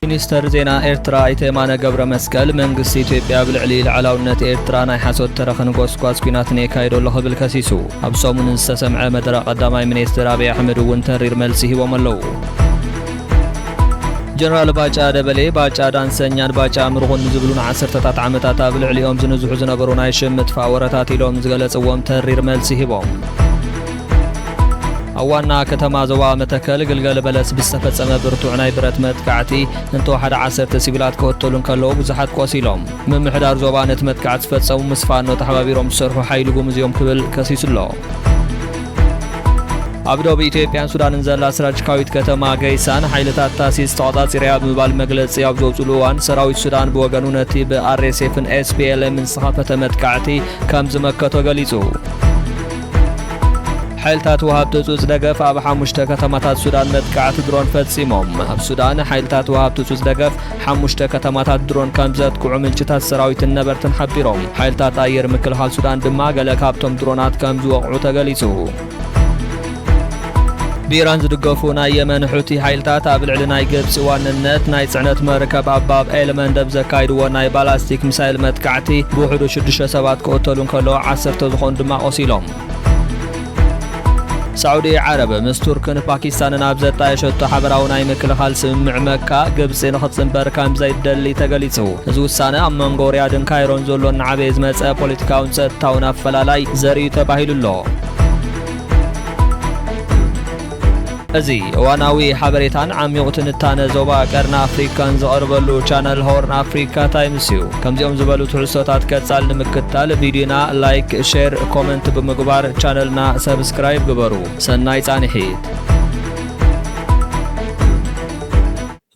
ሚኒስተር ዜና ኤርትራ ኣይተ የማነ ገብረ መስቀል፣ መንግስቲ ኢትዮጵያ ኣብ ልዕሊ ልዕላውነት ኤርትራ ናይ ሓሶት ተረኽን ጎስጓስ ኲናትን የካይዶ ኣሎ ክብል ከሲሱ። ኣብ ሰሙን ዝተሰምዐ መደረ ቀዳማይ ሚኒስትር ኣብይ ኣሕመድ እውን ተሪር መልሲ ሂቦም ኣለዉ። ጀነራል ባጫ ደበሌ፣ ባጫ ዳንሰኛን ባጫ ምርኹን ንዝብሉ ንዓሰርተታት ዓመታት ኣብ ልዕሊኦም ዝንዝሑ ዝነበሩ ናይ ሽም ምጥፋእ ወረታት ኢሎም ዝገለጽዎም ተሪር መልሲ ሂቦም። ኣብ ዋና ከተማ ዞባ መተከል ግልገል በለስ ብዝተፈጸመ ብርቱዕ ናይ ብረት መጥቃዕቲ እንተወሓደ ዓሰርተ ሲቪላት ክቕተሉ እንከለዉ ብዙሓት ቆሲሎም። ምምሕዳር ዞባ ነቲ መጥቃዕቲ ዝፈጸሙ ምስ ፋኖ ተሓባቢሮም ዝሰርሑ ሓይሊ ጉሙዝ እዮም ክብል ከሲሱ ኣሎ። ኣብ ዶብ ኢትዮጵያን ሱዳንን ዘላ ስትራቴጂካዊት ከተማ ገይሳን ሓይልታት ታሲስ ተቖጻጺረያ ብምባል መግለጺ ኣብ ዘውጽሉ እዋን፣ ሰራዊት ሱዳን ብወገኑ ነቲ ብ ኣር ኤስ ኤፍን ኤስ ፒ ኤል ኤምን ዝተኸፈተ መጥቃዕቲ ከም ዝመከቶ ገሊጹ። ሓይልታት ወሃብቲ ህጹጽ ደገፍ ኣብ ሓሙሽተ ከተማታት ሱዳን መጥቃዕቲ ድሮን ፈጺሞም። ኣብ ሱዳን ሓይልታት ወሃብቲ ህጹጽ ደገፍ ሓሙሽተ ከተማታት ድሮን ከም ዘጥቅዑ ምንጭታት ሰራዊትን ነበርትን ሓቢሮም። ሓይልታት ኣየር ምክልኻል ሱዳን ድማ ገለ ካብቶም ድሮናት ከም ዝወቕዑ ተገሊጹ። ብኢራን ዝድገፉ ናይ የመን ሑቲ ሓይልታት ኣብ ልዕሊ ናይ ግብጺ ዋንነት ናይ ጽዕነት መርከብ ኣብ ባብ ኤል መንደብ ዘካይድዎ ናይ ባላስቲክ ሚሳይል መጥቃዕቲ ብውሕዱ ሽዱሽተ ሰባት ክቕተሉ እንከለዉ ዓሰርተ ዝኾኑ ድማ ቆሲሎም። ሳዑዲ ዓረብ ምስ ቱርክን ፓኪስታንን ኣብ ዘጣየሸቶ ሓበራዊ ናይ ምክልኻል ስምምዕ መካ፣ ግብጺ ንኽትጽንበር ከም ዘይደሊ ተገሊጹ። እዚ ውሳነ ኣብ መንጎ ሪያድን ካይሮን ዘሎ እናዓበየ ዝመጸ ፖለቲካውን ጸጥታውን ኣፈላላይ ዘርኢ ተባሂሉ ኣሎ። እዚ እዋናዊ ሓበሬታን ዓሚቑ ትንታነ ዞባ ቀርኒ ኣፍሪካን ዝቐርበሉ ቻነል ሆርን ኣፍሪካ ታይምስ እዩ። ከምዚኦም ዝበሉ ትሕዝቶታት ቀጻል ንምክትታል ቪድዮና ላይክ፣ ሼር፣ ኮመንት ብምግባር ቻነልና ሰብስክራይብ ግበሩ። ሰናይ ጻንሒት።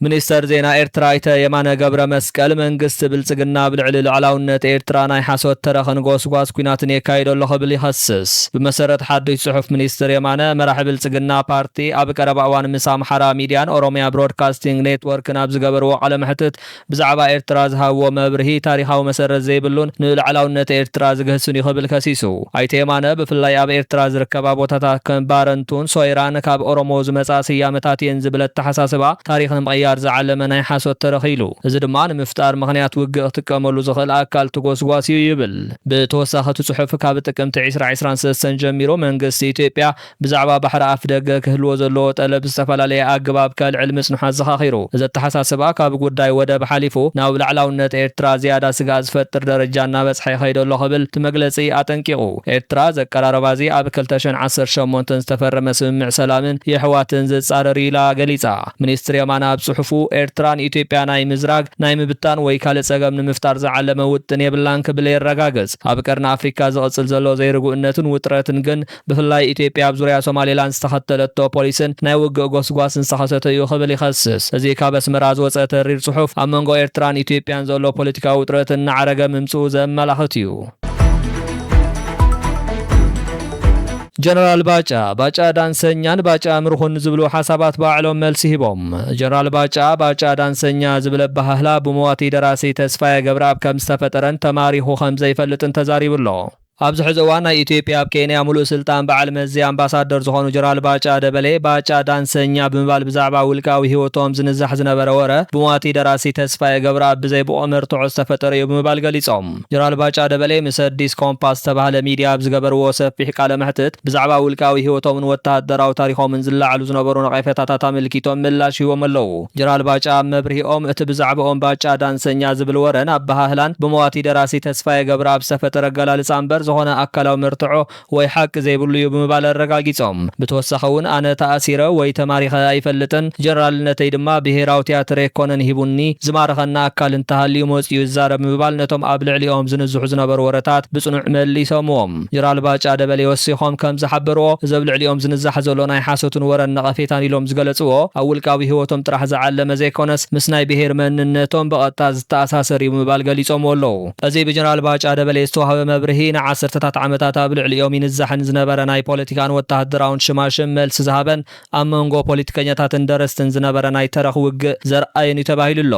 ሚኒስተር ዜና ኤርትራ ኣይተ የማነ ገብረ መስቀል፣ መንግስቲ ብልጽግና ኣብ ልዕሊ ልዕላውነት ኤርትራ ናይ ሓሶት ተረኽን ጎስጓስ ኲናትን የካይዶ ኣሎ ክብል ይኸስስ። ብመሰረት ሓድሽ ጽሑፍ ሚኒስትር የማነ፣ መራሒ ብልጽግና ፓርቲ ኣብ ቀረባ እዋን ምስ ኣምሓራ ሚድያን ኦሮሚያ ብሮድካስቲንግ ኔትወርክን ኣብ ዝገበርዎ ቃለ መሕትት፣ ብዛዕባ ኤርትራ ዝሃብዎ መብርሂ ታሪኻዊ መሰረት ዘይብሉን ንልዕላውነት ኤርትራ ዝግህስን እዩ ክብል ከሲሱ። ኣይተ የማነ፣ ብፍላይ ኣብ ኤርትራ ዝርከባ ቦታታት ከም ባረንቱን ሶይራን ካብ ኦሮሞ ዝመጻ ስያመታት እየን ዝብል ኣተሓሳስባ፣ ታሪኽ ንምቕያር ዝዓለመ ናይ ሓሶት ተረኽ ኢሉ። እዚ ድማ ንምፍጣር ምኽንያት ውግእ ክጥቀመሉ ዝኽእል ኣካል ትጎስጓስ እዩ ይብል። ብተወሳኺ እቲ ጽሑፍ፣ ካብ ጥቅምቲ ዕስራ ዕስራን ሰለስተን ጀሚሩ መንግስቲ ኢትዮጵያ ብዛዕባ ባሕሪ ኣፍደገ ክህልዎ ዘለዎ ጠለብ ዝተፈላለየ ኣገባብ ከልዕል ምጽንሑ ኣዘኻኺሩ። እዚ ኣተሓሳስባ ካብ ጉዳይ ወደብ ሓሊፉ ናብ ላዕላውነት ኤርትራ ዝያዳ ስግኣት ዝፈጥር ደረጃ እናበጽሐ ይኸይድ ኣሎ ክብል እቲ መግለጺ ኣጠንቂቑ። ኤርትራ፣ እዚ ኣቀራርባ እዚ ኣብ ክልተ ሽሕን ዓሰርተ ሸሞንተን ዝተፈረመ ስምምዕ ሰላምን የሕዋትን ዝጻረር ኢላ ገሊጻ። ሚኒስትር የማነ ኣብ ጽሑፉ፣ ኤርትራ ንኢትዮጵያ ናይ ምዝራግ፣ ናይ ምብታን ወይ ካልእ ጸገም ንምፍጣር ዝዓለመ ውጥን የብላን ክብል የረጋግጽ። ኣብ ቀርኒ ኣፍሪካ ዝቕጽል ዘሎ ዘይርጉእነትን ውጥረትን ግን ብፍላይ ኢትዮጵያ ኣብ ዙርያ ሶማሌላንድ ዝተኸተለቶ ፖሊስን ናይ ውግእ ጎስጓስን ዝተኸሰተ እዩ ክብል ይኸስስ። እዚ ካብ ኣስመራ ዝወጸ ተሪር ጽሑፍ ኣብ መንጎ ኤርትራን ኢትዮጵያን ዘሎ ፖለቲካዊ ውጥረት እናዓረገ ምምጽኡ ዘመላኽት እዩ። ጀነራል ባጫ፣ ባጫ ዳንሰኛን ባጫ ምርኹን ዝብሉ ሓሳባት ባዕሎም መልሲ ሂቦም። ጀነራል ባጫ፣ ባጫ ዳንሰኛ ዝብል ኣበሃህላ ብመዋቲ ደራሲ ተስፋዬ ገብረኣብ ከም ዝተፈጠረን ተማሪኹ ከም ዘይፈልጥን ተዛሪቡ ኣሎ። ኣብዚ ሕዚ እዋን ናይ ኢትዮጵያ ኣብ ኬንያ ምሉእ ስልጣን በዓል መዚ ኣምባሳደር ዝኾኑ ጀነራል ባጫ ደበሌ፣ ባጫ ዳንሰኛ ብምባል ብዛዕባ ውልቃዊ ህይወቶም ዝንዛሕ ዝነበረ ወረ ብመዋቲ ደራሲ ተስፋዬ ገብረኣብ ብዘይ ብቑዕ መርትዖ ዝተፈጠረ እዩ ብምባል ገሊጾም። ጀነራል ባጫ ደበሌ ምስ ኣዲስ ኮምፓስ ዝተባህለ ሚድያ ኣብ ዝገበርዎ ሰፊሕ ቃለ መሕትት፣ ብዛዕባ ውልቃዊ ህይወቶምን ወተሃደራዊ ታሪኾምን ዝለዓሉ ዝነበሩ ነቐፌታታት ኣመልኪቶም ምላሽ ሂቦም ኣለዉ። ጀነራል ባጫ ኣብ መብርሂኦም፣ እቲ ብዛዕባኦም ባጫ ዳንሰኛ ዝብል ወረን ኣበሃህላን ብመዋቲ ደራሲ ተስፋዬ ገብረኣብ ዝተፈጠረ ኣገላልጻ እምበር፣ ዝኾነ ኣካላዊ መርትዖ ወይ ሓቂ ዘይብሉ እዩ ብምባል ኣረጋጊጾም። ብተወሳኺ እውን፣ ኣነ ተኣሲረ ወይ ተማሪኸ ኣይፈልጥን፣ ጀነራልነተይ ድማ ብሄራዊ ቲያትር ኣይኮነን ሂቡኒ፣ ዝማረኸና ኣካል እንተሃልዩ መጺኡ ይዛረብ ብምባል ነቶም ኣብ ልዕሊኦም ዝንዝሑ ዝነበሩ ወረታት ብጽኑዕ መሊሶምዎም። ጀነራል ባጫ ደበሌ ወሲኾም ከም ዝሓበርዎ፣ እዚ ኣብ ልዕሊኦም ዝንዛሕ ዘሎ ናይ ሓሶትን ወረን ነቐፌታን ኢሎም ዝገለጽዎ፣ ኣብ ውልቃዊ ህይወቶም ጥራሕ ዝዓለመ ዘይኮነስ፣ ምስ ናይ ብሄር መንነቶም ብቐጥታ ዝተኣሳሰር እዩ ብምባል ገሊጾምዎ ኣለዉ። እዚ ብጀነራል ባጫ ደበሌ ዝተዋህበ መብርሂ፣ ንዓሰርተታት ዓመታት ኣብ ልዕሊኦም ይንዛሕን ዝነበረ ናይ ፖለቲካን ወተሃደራውን ሽማሽም መልሲ ዝሃበን ኣብ መንጎ ፖለቲከኛታትን ደረስትን ዝነበረ ናይ ተረኽ ውግእ ዘርኣየን እዩ ተባሂሉ ኣሎ።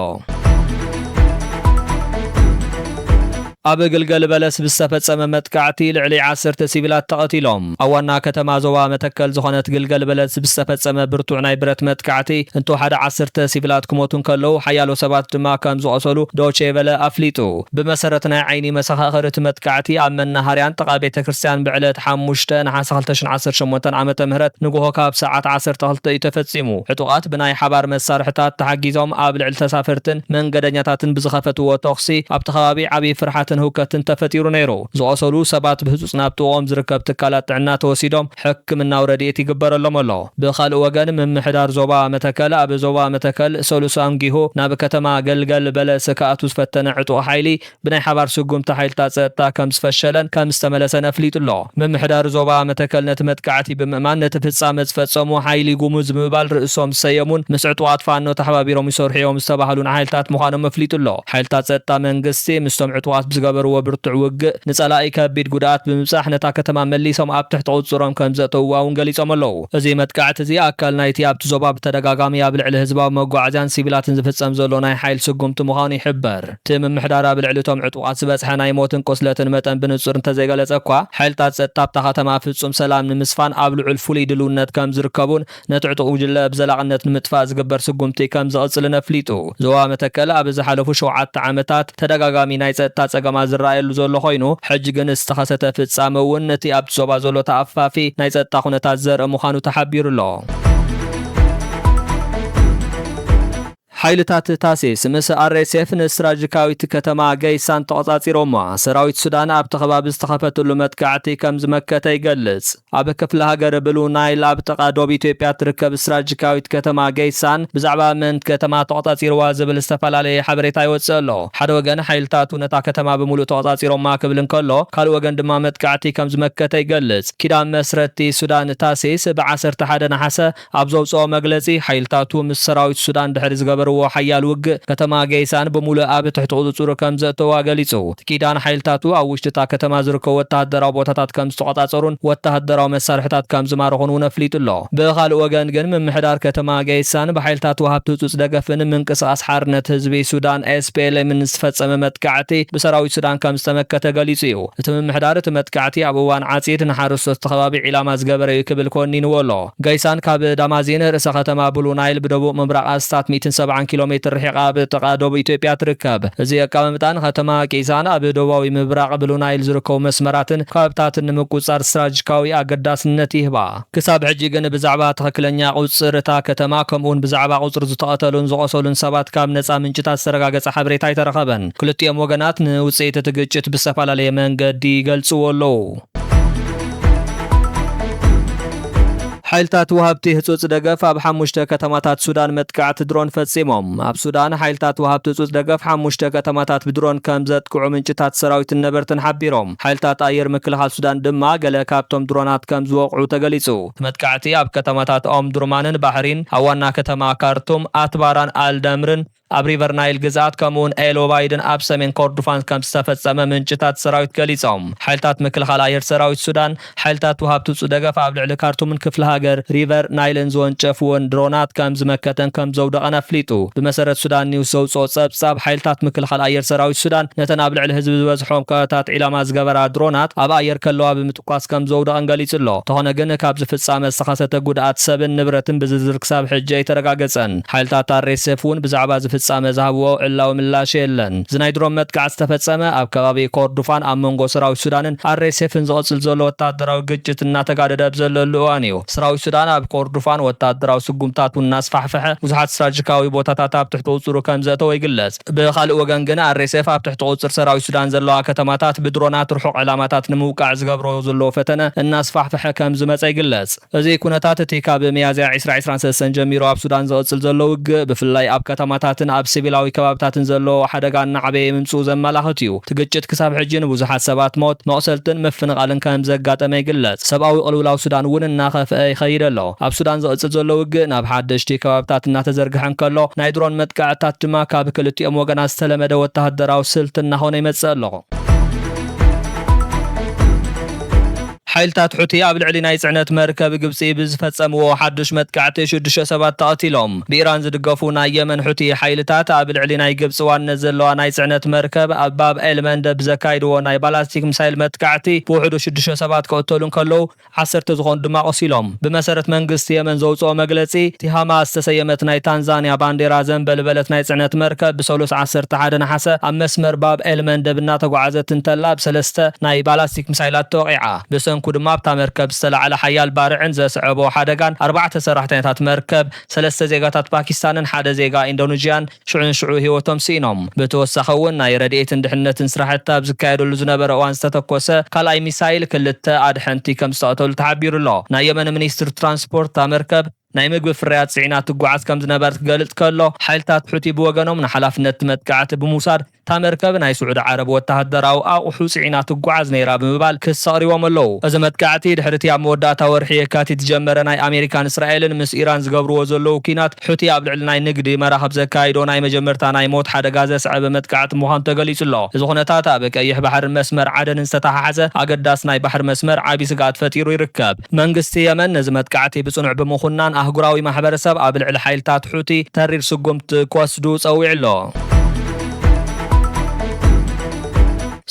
ኣብ ግልገል በለስ ብዝተፈጸመ መጥቃዕቲ ልዕሊ ዓሰርተ ሲቪላት ተቐቲሎም። ኣብ ዋና ከተማ ዞባ መተከል ዝኾነት ግልገል በለስ ብዝተፈጸመ ብርቱዕ ናይ ብረት መጥቃዕቲ እንቶ ሓደ ዓሰርተ ሲቪላት ክሞቱ እንከለዉ፣ ሓያሎ ሰባት ድማ ከም ዝቖሰሉ ዶቼ ቨለ ኣፍሊጡ። ብመሰረት ናይ ዓይኒ መሰኻኽር፣ እቲ መጥቃዕቲ ኣብ መናሃርያን ጥቓ ቤተ ክርስቲያን ብዕለት ሓሙሽተ ነሓሰ ክልተ ሽሕን ዓሰርተ ሸሞንተን ዓመተ ምህረት ንግሆ ካብ ሰዓት ዓሰርተ ክልተ እዩ ተፈጺሙ። ዕጡቓት ብናይ ሓባር መሳርሕታት ተሓጊዞም ኣብ ልዕሊ ተሳፈርትን መንገደኛታትን ብዝኸፈትዎ ተኹሲ፣ ኣብቲ ከባቢ ዓብዪ ፍርሓትን ህውከትን ተፈጢሩ ነይሩ። ዝቖሰሉ ሰባት ብህጹጽ ናብ ጥቕኦም ዝርከብ ትካላት ጥዕና ተወሲዶም ሕክምናዊ ረድኤት ይግበረሎም ኣሎ። ብኻልእ ወገን፣ ምምሕዳር ዞባ መተከል ኣብ ዞባ መተከል ሰሉስ ኣንጊሁ ናብ ከተማ ገልገል በለስ ክኣቱ ዝፈተነ ዕጡቕ ሓይሊ ብናይ ሓባር ስጉምቲ ሓይልታት ጸጥታ ከም ዝፈሸለን ከም ዝተመለሰን ኣፍሊጡ ኣሎ። ምምሕዳር ዞባ መተከል ነቲ መጥቃዕቲ ብምእማን፣ ነቲ ፍጻመ ዝፈጸሙ ሓይሊ ጉሙዝ ብምባል ርእሶም ዝሰየሙን ምስ ዕጡቓት ፋኖ ተሓባቢሮም ይሰርሑ እዮም ዝተባህሉን ሓይልታት ምዃኖም ኣፍሊጡ ኣሎ። ሓይልታት ጸጥታ መንግስቲ ምስቶም ዕጡቓት ብዝገበርዎ ብርቱዕ ውግእ ንጸላኢ ከቢድ ጉድኣት ብምብጻሕ፣ ነታ ከተማ መሊሶም ኣብ ትሕቲ ቁጽሮም ከም ዘእተውዋ እውን ገሊጾም ኣለዉ። እዚ መጥቃዕቲ እዚ ኣካል ናይቲ ኣብቲ ዞባ ብተደጋጋሚ ኣብ ልዕሊ ህዝባዊ መጓዓዝያን ሲቪላትን ዝፍጸም ዘሎ ናይ ሓይሊ ስጉምቲ ምዃኑ ይሕበር። እቲ ምምሕዳር ኣብ ልዕሊ እቶም ዕጡቓት ዝበጽሐ ናይ ሞትን ቁስለትን መጠን ብንጹር እንተዘይገለጸ እኳ፣ ሓይልታት ጸጥታ ኣብታ ከተማ ፍጹም ሰላም ንምስፋን ኣብ ልዑል ፍሉይ ድልውነት ከም ዝርከቡን ነቲ ዕጡቕ ጉጅለ ብዘላቕነት ንምጥፋእ ዝግበር ስጉምቲ ከም ዝቕጽልን ኣፍሊጡ። ዞባ መተከል ኣብ ዝሓለፉ ሸውዓተ ዓመታት ተደጋጋሚ ናይ ጸጥታ ጸገማት ዝረኣየሉ ዘሎ ኮይኑ፣ ሕጂ ግን ዝተኸሰተ ፍጻመ እውን ነቲ ኣብቲ ዞባ ዘሎ ተኣፋፊ ናይ ጸጥታ ኩነታት ዘርኢ ምዃኑ ተሓቢሩ ኣሎ። ሓይልታት ታሲስ ምስ ኣር ኤስ ኤፍ ንስትራጂካዊት ከተማ ገይሳን ተቖጻጺሮማ። ሰራዊት ሱዳን ኣብቲ ከባቢ ዝተኸፈትሉ መጥቃዕቲ ከም ዝመከተ ይገልጽ። ኣብ ክፍለ ሃገር ብሉ ናይል ኣብ ጥቓ ዶብ ኢትዮጵያ ትርከብ ስትራጂካዊት ከተማ ገይሳን ብዛዕባ መን ከተማ ተቖጻጺርዋ ዝብል ዝተፈላለየ ሓበሬታ ይወጽእ ኣሎ። ሓደ ወገን፣ ሓይልታቱ ነታ ከተማ ብምሉእ ተቖጻጺሮማ ክብል እንከሎ፣ ካልእ ወገን ድማ መጥቃዕቲ ከም ዝመከተ ይገልጽ። ኪዳን መስረቲ ሱዳን ታሲስ ብ ዓሰርተ ሓደ ነሓሰ ኣብ ዘውጽኦ መግለጺ፣ ሓይልታቱ ምስ ሰራዊት ሱዳን ድሕሪ ዝገበርዎ ሓያል ውግእ፣ ከተማ ገይሳን ብምሉእ ኣብ ትሕቲ ቁጽጽሩ ከም ዘእተዋ ገሊጹ። እቲ ኪዳን፣ ሓይልታቱ ኣብ ውሽጢ እታ ከተማ ዝርከቡ ወተሃደራዊ ቦታታት ከም ዝተቖጻጸሩን ወተሃደራዊ መሳርሕታት ከም ዝማረኹን እውን ኣፍሊጡ ኣሎ። ብኻልእ ወገን ግን፣ ምምሕዳር ከተማ ገይሳን ብሓይልታት ወሃብቲ ህጹጽ ደገፍን ምንቅስቓስ ሓርነት ህዝቢ ሱዳን፣ ኤስ ፒ ኤል ኤም፣ ንዝፈጸመ መጥቃዕቲ ብሰራዊት ሱዳን ከም ዝተመከተ ገሊጹ እዩ። እቲ ምምሕዳር፣ እቲ መጥቃዕቲ ኣብ እዋን ዓጺድ ንሓረስቶት እቲ ከባቢ ዒላማ ዝገበረ እዩ ክብል ኮኒንዎ ኣሎ። ገይሳን ካብ ዳማዚን፣ ርእሰ ከተማ ብሉ ናይል፣ ብደቡብ ምብራቕ ኣስታት ሚእትን ሰብዓን ኪሎ ሜትር ርሒቓ ኣብ ጥቓ ደቡብ ኢትዮጵያ ትርከብ። እዚ ኣቀማምጣ ንከተማ ቂሳን ኣብ ደቡባዊ ምብራቕ ብሉ ናይል ዝርከቡ መስመራትን ከባብታትን ንምቁጽጻር ስትራቴጂካዊ ኣገዳስነት ይህባ። ክሳብ ሕጂ ግን ብዛዕባ ትኽክለኛ ቁጽሪ እታ ከተማ፣ ከምኡውን ብዛዕባ ቁጽሪ ዝተቐተሉን ዝቖሰሉን ሰባት ካብ ነጻ ምንጭታት ዝተረጋገጸ ሓበሬታ ኣይተረኸበን። ክልቲኦም ወገናት ንውጽኢት እቲ ግጭት ብዝተፈላለየ መንገዲ ይገልጽዎ ኣለዉ። ሓይልታት ወሃብቲ ህጹጽ ደገፍ ኣብ ሓሙሽተ ከተማታት ሱዳን መጥቃዕቲ ድሮን ፈጺሞም። ኣብ ሱዳን፣ ሓይልታት ወሃብቲ ህጹጽ ደገፍ ሓሙሽተ ከተማታት ብድሮን ከም ዘጥቅዑ ምንጭታት ሰራዊትን ነበርትን ሓቢሮም። ሓይልታት ኣየር ምክልኻል ሱዳን ድማ ገለ ካብቶም ድሮናት ከም ዝወቕዑ ተገሊጹ። እቲ መጥቃዕቲ ኣብ ከተማታት ኦምዱርማንን ባሕሪን፣ ኣብ ዋና ከተማ ካርቱም፣ ኣትባራን ኣልዳምርን፣ ኣብ ሪቨር ናይል ግዝኣት፣ ከምኡውን ኤል ኦባይድን ኣብ ሰሜን ኮርዱፋን ከም ዝተፈጸመ ምንጭታት ሰራዊት ገሊጾም። ሓይልታት ምክልኻል ኣየር ሰራዊት ሱዳን፣ ሓይልታት ወሃብቲ ህጹጽ ደገፍ ኣብ ልዕሊ ካርቱምን ክፍለ ሃገር ሪቨር ናይልን ዝወንጨፍወን ድሮናት ከም ዝመከተን ከም ዘውደቐን ኣፍሊጡ። ብመሰረት ሱዳን ኒውስ ዘውጽኦ ጸብጻብ፣ ሓይልታት ምክልኻል ኣየር ሰራዊት ሱዳን ነተን ኣብ ልዕሊ ህዝቢ ዝበዝሖም ከባቢታት ዒላማ ዝገበራ ድሮናት ኣብ ኣየር ከለዋ ብምትኳስ ከም ዘውደቐን ገሊጹ ኣሎ። እንተኾነ ግን፣ ካብ ዝፍጻመ ዝተኸሰተ ጉድኣት ሰብን ንብረትን ብዝርዝር ክሳብ ሕጂ ኣይተረጋገጸን። ሓይልታት ኣር ኤስ ኤፍ እውን ብዛዕባ ዝፍጻመ ዝሃብዎ ዕላዊ ምላሽ የለን። እዚ ናይ ድሮን መጥቃዕቲ ዝተፈጸመ ኣብ ከባቢ ኮርዱፋን ኣብ መንጎ ሰራዊት ሱዳንን ኣር ኤስ ኤፍን ዝቕጽል ዘሎ ወታደራዊ ግጭት እናተጋደደ ኣብ ዘለሉ እዋን እዩ። ሰራዊት ሱዳን ኣብ ኮርዱፋን ወታደራዊ ስጉምታቱ እናስፋሕፈሐ፣ ብዙሓት ስትራቴጂካዊ ቦታታት ኣብ ትሕቲ ቁጽሩ ከም ዘእተወ ይግለጽ። ብኻልእ ወገን ግን፣ ኣር ኤስ ኤፍ ኣብ ትሕቲ ቁጽር ሰራዊት ሱዳን ዘለዋ ከተማታት ብድሮናት ርሑቕ ዕላማታት ንምውቃዕ ዝገብሮ ዘሎ ፈተነ እናስፋሕፈሐ ከም ዝመጸ ይግለጽ። እዚ ኩነታት፣ እቲ ካብ ሚያዝያ ዕስራ ዕስራን ሰለስተን ጀሚሩ ኣብ ሱዳን ዝቕጽል ዘሎ ውግእ፣ ብፍላይ ኣብ ከተማታትን ኣብ ሲቪላዊ ከባብታትን ዘሎ ሓደጋ እናዓበየ ምምጽኡ ዘመላኽት እዩ። እቲ ግጭት ክሳብ ሕጂ ንብዙሓት ሰባት ሞት፣ መቑሰልትን ምፍንቓልን ከም ዘጋጠመ ይግለጽ። ሰብኣዊ ቅልውላው ሱዳን እውን እናኸፍአ ይኸይድ ኣሎ። ኣብ ሱዳን ዝቕጽል ዘሎ ውግእ ናብ ሓደሽቲ ከባብታት እናተዘርግሐ እንከሎ፣ ናይ ድሮን መጥቃዕትታት ድማ ካብ ክልቲኦም ወገናት ዝተለመደ ወተሃደራዊ ስልቲ እናኾነ ይመጽእ ኣሎ። ሓይልታት ሑቲ ኣብ ልዕሊ ናይ ጽዕነት መርከብ ግብጺ ብዝፈጸምዎ ሓድሽ መጥቃዕቲ ሽዱሽተ ሰባት ተቐቲሎም። ብኢራን ዝድገፉ ናይ የመን ሑቲ ሓይልታት ኣብ ልዕሊ ናይ ግብጺ ዋንነት ዘለዋ ናይ ጽዕነት መርከብ ኣብ ባብ ኤል መንደብ ብዘካይድዎ ናይ ባላስቲክ ሚሳይል መጥቃዕቲ ብውሕዱ ሽዱሽተ ሰባት ክቕተሉ እንከለዉ፣ ዓሰርተ ዝኾኑ ድማ ቆሲሎም። ብመሰረት መንግስቲ የመን ዘውፅኦ መግለፂ፣ እቲ ሃማ ዝተሰየመት ናይ ታንዛንያ ባንዴራ ዘንበልበለት ናይ ጽዕነት መርከብ ብሰሉስ ዓሰርተ ሓደ ነሓሰ ኣብ መስመር ባብ ኤል መንደብ እናተጓዓዘት እንተላ ብሰለስተ ናይ ባላስቲክ ሚሳይላት ተወቒዓ። ብሰንኩ ድማ ኣብታ መርከብ ዝተላዕለ ሓያል ባርዕን ዘስዐቦ ሓደጋን ኣርባዕተ ሰራሕተኛታት መርከብ፣ ሰለስተ ዜጋታት ፓኪስታንን ሓደ ዜጋ ኢንዶኔዥያን ሽዑን ሽዑ ህይወቶም ስኢኖም። ብተወሳኺ እውን ናይ ረድኤትን ድሕነትን ስራሕቲ ኣብ ዝካየደሉ ዝነበረ እዋን ዝተተኮሰ ካልኣይ ሚሳይል ክልተ ኣድሐንቲ ከም ዝተቐተሉ ተሓቢሩ ኣሎ። ናይ የመን ሚኒስትር ትራንስፖርት እታ መርከብ ናይ ምግቢ ፍርያት ጽዒና ትጓዓዝ ከም ዝነበረት ክገልጽ ከሎ፣ ሓይልታት ሑቲ ብወገኖም ንሓላፍነት እቲ መጥቃዕቲ ብምውሳድ እታ መርከብ ናይ ስዑዲ ዓረብ ወተሃደራዊ ኣቑሑ ጽዒና ትጓዓዝ ነይራ ብምባል ክሲ ኣቕሪቦም ኣለዉ። እዚ መጥቃዕቲ ድሕሪ እቲ ኣብ መወዳእታ ወርሒ የካቲት ዝጀመረ ናይ ኣሜሪካን እስራኤልን ምስ ኢራን ዝገብርዎ ዘለዉ ኲናት፣ ሑቲ ኣብ ልዕሊ ናይ ንግዲ መራኽብ ዘካይዶ ናይ መጀመርታ ናይ ሞት ሓደጋ ዘስዐበ መጥቃዕቲ ምዃኑ ተገሊጹ ኣሎ። እዚ ኩነታት ኣብ ቀይሕ ባሕርን መስመር ዓደንን ዝተተሓሓዘ ኣገዳሲ ናይ ባሕሪ መስመር ዓቢ ስግኣት ፈጢሩ ይርከብ። መንግስቲ የመን ነዚ መጥቃዕቲ ብጽኑዕ ብምኹናን ኣህጉራዊ ማሕበረሰብ ኣብ ልዕሊ ሓይልታት ሑቲ ተሪር ስጉምቲ ክወስዱ ጸዊዑ ኣሎ።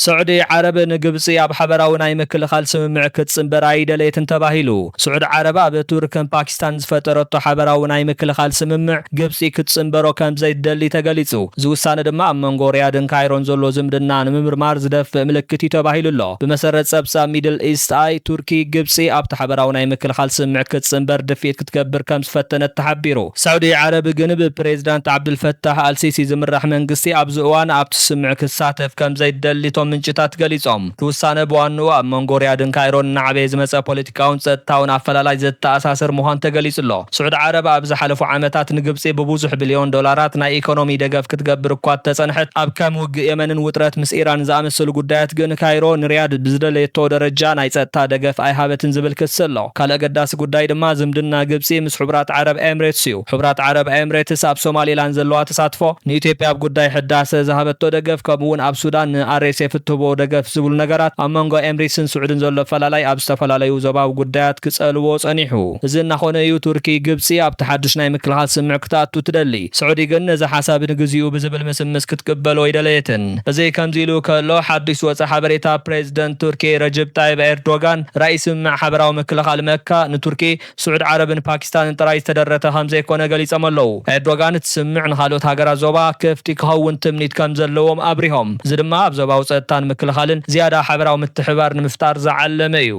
ስዑዲ ዓረብ ንግብጺ ኣብ ሓበራዊ ናይ ምክልኻል ስምምዕ ክትጽንበር ኣይደለየትን ተባሂሉ። ስዑዲ ዓረብ ኣብ ቱርክን ፓኪስታን ዝፈጠረቶ ሓበራዊ ናይ ምክልኻል ስምምዕ ግብጺ ክትጽንበሮ ከም ዘይትደሊ ተገሊጹ። እዚ ውሳነ ድማ ኣብ መንጎ ሪያድን ካይሮን ዘሎ ዝምድና ንምምርማር ዝደፍእ ምልክት እዩ ተባሂሉ ኣሎ። ብመሰረት ጸብጻብ ሚድል ኢስት ኣይ፣ ቱርኪ ግብጺ ኣብቲ ሓበራዊ ናይ ምክልኻል ስምምዕ ክትጽንበር ድፍኢት ክትገብር ከም ዝፈተነት ተሓቢሩ። ሳዑዲ ዓረብ ግን ብፕሬዝዳንት ዓብዱልፈታሕ ኣልሲሲ ዝምራሕ መንግስቲ ኣብዚ እዋን ኣብቲ ስምምዕ ክሳተፍ ከም ዘይደሊ እቶም ምንጭታት ገሊጾም። እቲ ውሳነ ብዋንኡ ኣብ መንጎ ሪያድን ካይሮን እናዓበየ ዝመጸ ፖለቲካውን ጸጥታውን ኣፈላላይ ዘተኣሳስር ምዃኑ ተገሊጹ ኣሎ። ስዑዲ ዓረብ ኣብ ዝሓለፉ ዓመታት ንግብጺ ብብዙሕ ቢልዮን ዶላራት ናይ ኢኮኖሚ ደገፍ ክትገብር እኳ እተጸንሐት፣ ኣብ ከም ውግእ የመንን ውጥረት ምስ ኢራን ዝኣመሰሉ ጉዳያት ግን ካይሮ ንሪያድ ብዝደለየቶ ደረጃ ናይ ጸጥታ ደገፍ ኣይሃበትን ዝብል ክሲ ኣሎ። ካልእ ኣገዳሲ ጉዳይ ድማ ዝምድና ግብጺ ምስ ሕቡራት ዓረብ ኤምሬትስ እዩ። ሕቡራት ዓረብ ኤምሬትስ ኣብ ሶማሌላንድ ዘለዋ ተሳትፎ፣ ንኢትዮጵያ ኣብ ጉዳይ ሕዳሰ ዝሃበቶ ደገፍ፣ ከምኡ እውን ኣብ ሱዳን ን ኣር ኤስ ኤፍ እትህቦ ደገፍ ዝብሉ ነገራት ኣብ መንጎ ኤምሬትስን ስዑድን ዘሎ ኣፈላላይ ኣብ ዝተፈላለዩ ዞባዊ ጉዳያት ክጸልዎ ጸኒሑ። እዚ እናኾነ እዩ ቱርኪ ግብጺ ኣብቲ ሓድሽ ናይ ምክልኻል ስምምዕ ክትኣቱ ትደሊ። ስዑዲ ግን ነዚ ሓሳብ ንግዚኡ ብዝብል ምስምስ ክትቅበሎ ኣይደለየትን። እዚ ከምዚ ኢሉ ከሎ ሓድሽ ዝወጸ ሓበሬታ ፕሬዝደንት ቱርኪ ረጅብ ጣይብ ኤርዶጋን ራእይ ስምምዕ ሓበራዊ ምክልኻል መካ ንቱርኪ ስዑድ ዓረብን ፓኪስታንን ጥራይ ዝተደረተ ከም ዘይኮነ ገሊጾም ኣለዉ። ኤርዶጋን እቲ ስምምዕ ንኻልኦት ሃገራት ዞባ ክፍቲ ክኸውን ትምኒት ከም ዘለዎም ኣብሪሆም። እዚ ድማ ኣብ ዞባዊ ጸጥታን ምክልኻልን ዝያዳ ሓበራዊ ምትሕባር ንምፍጣር ዝዓለመ እዩ።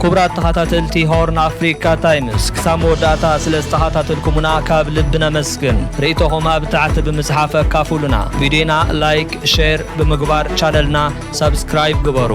ክቡራት ተኸታተልቲ ሆርን ኣፍሪካ ታይምስ፣ ክሳብ መወዳእታ ስለ ዝተኸታተልኩምና ካብ ልቢ ነመስግን። ርእይቶኹም ኣብ ታሕቲ ብምጽሓፍ ኣካፍሉና። ቪድዮና ላይክ፣ ሼር ብምግባር ቻነልና ሳብስክራይብ ግበሩ።